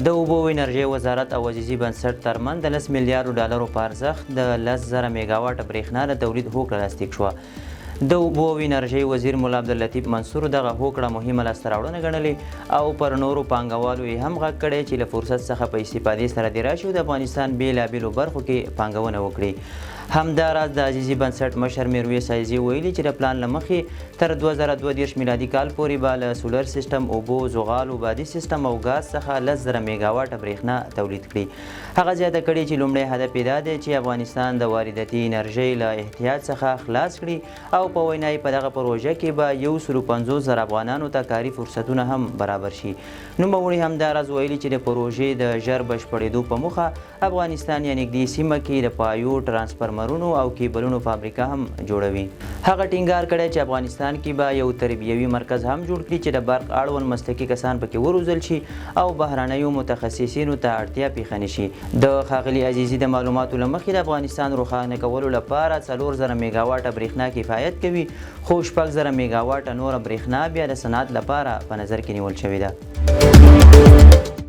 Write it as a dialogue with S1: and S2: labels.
S1: د اوبو او انرژۍ وزارت او عزیزي بنسټ ترمنځ د 10 میلیارډو ډالرو په ارزښت د 10,000 میګاواټه برېښنا د تولید هوکړه لاسلیک شوه. د اوبو او انرژۍ وزیر ملا عبداللطیف منصور دغه هوکړه مهمه لاسته راوړنه ګڼلې او پر نورو پانګوالو یې هم غږ کړی چې له فرصت څخه په استفادې سره دې راشي او د افغانستان بېلابېلو برخو کې پانګونه وکړي. همداراز د عزیزي بنسټ مشر میرویس عزیزي ویلي چې د پلان له مخې تر 2032 میلادي کال پورې به له سولر سیستم، اوبو، زغالو، بادي سیستم او ګاز څخه 10,000 میګاواټه برېښنا تولید کړي. هغه زیاته کړې چې لومړی هدف یې دا دی چې افغانستان د وارداتي انرژۍ له احتیاج څخه خلاص کړي او په وینا یې په دغه پروژه کې به 150,000 افغانانو ته کاري فرصتونه هم برابر شي. نوموړي همداراز ویلي چې د پروژې د ژر بشپړېدو په موخه افغانستان یا نږدې سیمه کې د پایو، ترانسفرمرونو او کیبلونو فابریکه هم جوړوي. هغه ټینګار کړی چې افغانستان کې به یو تربیوي مرکز هم جوړ کړي چې د برق اړوند مسلکي کسان پکې وروزل شي او بهرنیو متخصصینو ته اړتیا پیښه نه شي. د ښاغلي عزیزي د معلوماتو له مخې د افغانستان روښانه کولو لپاره 4000 میګاواټه برېښنا کفایت کوي، خو 6000 میګاواټه نوره برېښنا بیا د صنعت لپاره په نظر کې نیول شوې ده.